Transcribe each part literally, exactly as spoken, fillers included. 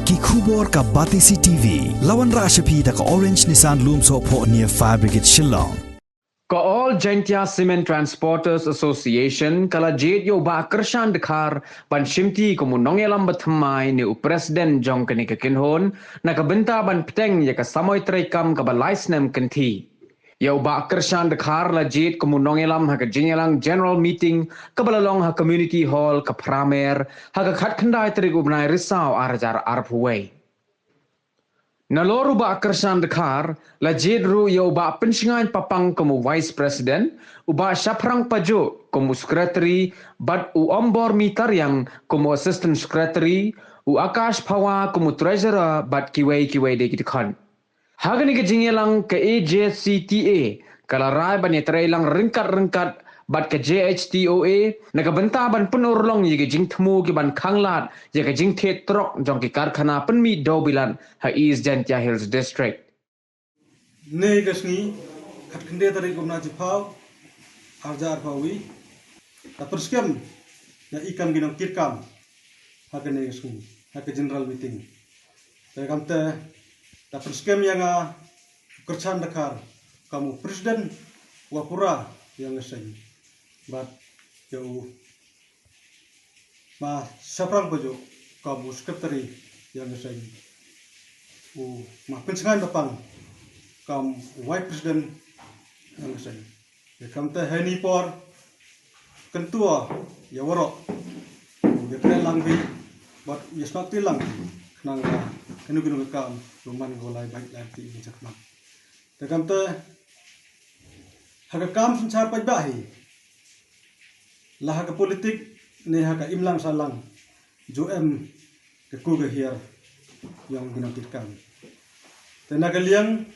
Ki khubor ka Batesi T V. La wanrah sha phi da ka Orange Nissan Lumsohphoh near Fire Brigade Shillong. Ka All Jaintia Cement Transporters Association ka la jied ïa u Bah Kyrshan Dkhar ban shimti kum u nongïalam bathymmai ne u president jong kane ka kynhun, na ka bynta ban pteng ïa ka samoi treikam kaba lai snem kynthih. Ïa u Bah Kyrshan Dkhar la jied kum u nongïalam ha ka jingïalang general meeting kaba la long ha Community Hall ka Pramer ha ka khatkhyndai tarik u bnai Risaw arhajar arphew wei. Nalor u Bah Kyrshan Dkhar, la jied ruh ïa u Bah Pynshngain Papang kum u Vice President, u Bah Shaphrang Pajuk kum u Secretary, bad u Ombor Mitariang kum u Assistant Secretary, u Akash Phawa kum u Treasurer, bad kiwei kiwei de ki dkhot. Ha kane ka jingïalang ka A J C T A ka la rai ban ïatreilang ryngkat ryngkat bad ka J H T O A na ka bynta ban pynurlong ïa ka jingthmu ki ban khanglad ïa ka jingthied trok jong ki karkhana pynmih dewbilat ha East Jaintia Hills District. Neka sngi, khatkhyndai tarik u bnai Jyphaw, arhajar arphew wei, la pynskhem ïa i kam ki nongkitkam ha kane ka sngi, ha ka general meeting. Te kamte, la pynskhem ïa nga u Kyrshan Dkhar kam u president wa pura ïa nga seng. Bad ïa u Ma Shaphrang Pajuk kam u secretary ïa nga seng. U Ma Pynshngain Papang kam u vice president ïa nga seng. Ïa kamte heini por kyntu ïa waroh u ïakren lang bad u ïasngap ti lang khnang ba kano kano ka kam u man ko lai bad lai ti ni chakmat. Te kamte ha ka kam synshar paidbah hi, la ha ka politik ne ha ka imlang sahlang, ju em ka ku ka hiar ïong ki nongkitkam. Te na ka liang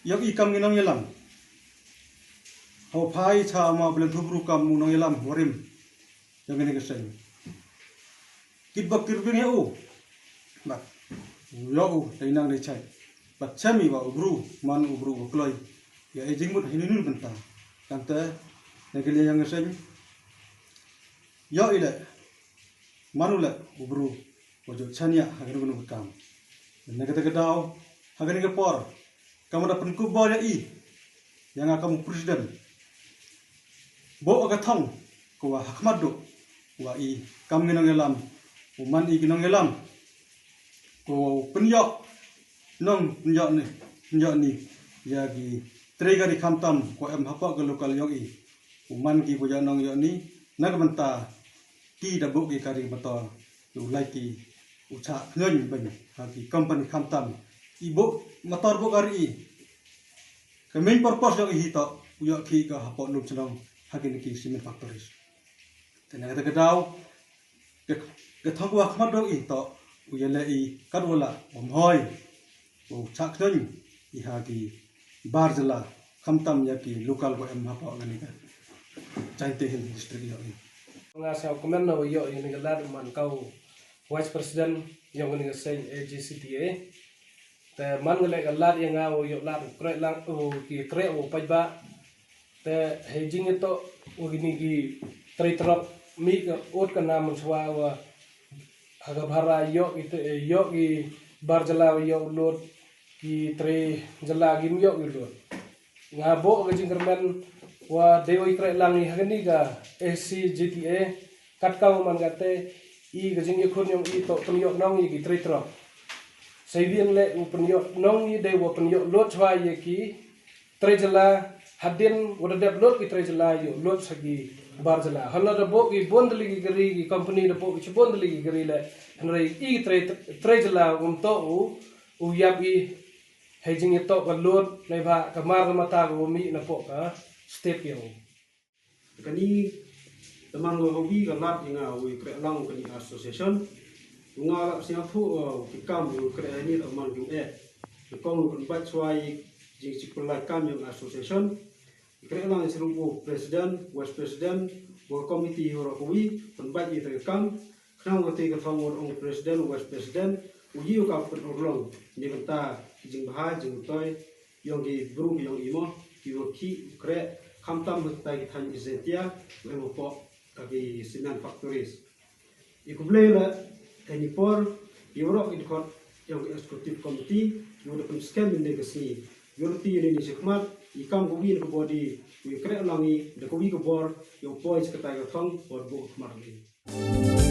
ïong i kam ngi nongïalam, hau phai cha ma blen thubru kam u nongïalam warim ïong kane ka seng. Kit bak kit bing ïa u. Bad ïa u dei nang dei chai. Bad chami ba u bru man u bru u kloi ïa i jingmut ha ïa nunu bynta. Kamte na ka liang ïong ka seng, ïa i le man u le u bru u jot chania ha kanu kanu ka kam. Na kata ka daw ha kane ka por, ka mada pynkup bor ïa i ïa nga kam u president. Bo ka thong ko wa ha khmat duk wa i kam ngi nongïalam, u man i ki nongïalam ko wa u pynïoh nong pynïoh ni, pynïoh ni ïa ki trei kari khamtam ko em hapoh ka local ïong i. U man ki bo ïa nong ïoh ni na ka bynta ki da buk ki kari motor, u lai ki u chah khñion bad ha ki company khamtam i buk motor buk kari i. Ka main purpose ïong i hi to u ïoh ki ka hapoh lum chnong ha kine ki cement factories. Te na kata ka daw ka, ka thong wa khmat dong i to u ïa leh i kat wala bam hoi u chah khñion i ha ki bar jylla khamtam ïa ki local ko em hapoh kane ka Jaintia Hills District ïong i. Nga sngewkmen na u ïoh ïa kane ka lad man ka u Vice President ïong kane ka seng A J C T A. Te man nga leh ka lad ïa nga u ïoh lad u kreh lang u ki kreh u paidbah. Te hei jingïatoh u kine ki trei trok mih ka ut ka nam mynshuwa wa ha ka bhara ïoh ki te, ïoh ki bar jylla ïoh u lut, ki trei jylla kim ïoh u lut. Nga buh ka jingkyrmen wa dei wa i kreh lang i ha kane ka A C J T A, kat ka u man kate i ka jingïakhun ïong i to pynïoh nong i ki trei trok. Sa i biang leh u pynïoh nong i dei wa pynïoh lut shuwa ïa ki trei jylla hadien wa da dep lut ki trei jylla ïoh lut sa ki bar jylla. Hynda da buh ki bun tylli ki kari ki company da buh ki bun tylli ki kari leh. Hynrei i trei, trei jylla um to u, u ïap i hei jingïatoh ka lut, neibhah ka mar ka mata ka u mih na poh ka step ïa u. Kani te man nga hawi ka lad ïa nga u kreh lang kani association. Nga lap sngewthuh u ki kam u kreh ni te man ki u eh. Te kong u pynbait shuwa i jingchipulai kam ïa association. Kreh lang i srup u president, vice president, wa committee u ra kawi pynbait i te kam. Khnang wa te ka thong u ong president, vice president, u yi u ka pynurlong ni kynta jingbha jingtoi ïong ki bru ïong i mo ki wa ki u kreh khamtam ha tai ki thain East Jaintia wa em hapoh ka ki cement factories. I khublei la kani por Ïa baroh ki dkhot jong ka executive committee ïa u da pynskhem ïa ka sngi. Ïa u lynti ïa u ni shakhmat i kam ka wi na ka body u ïa kreh lang i da ka wi ka bor ïa u poi sha ka tai ka thong bad buh ka khmat ïa u.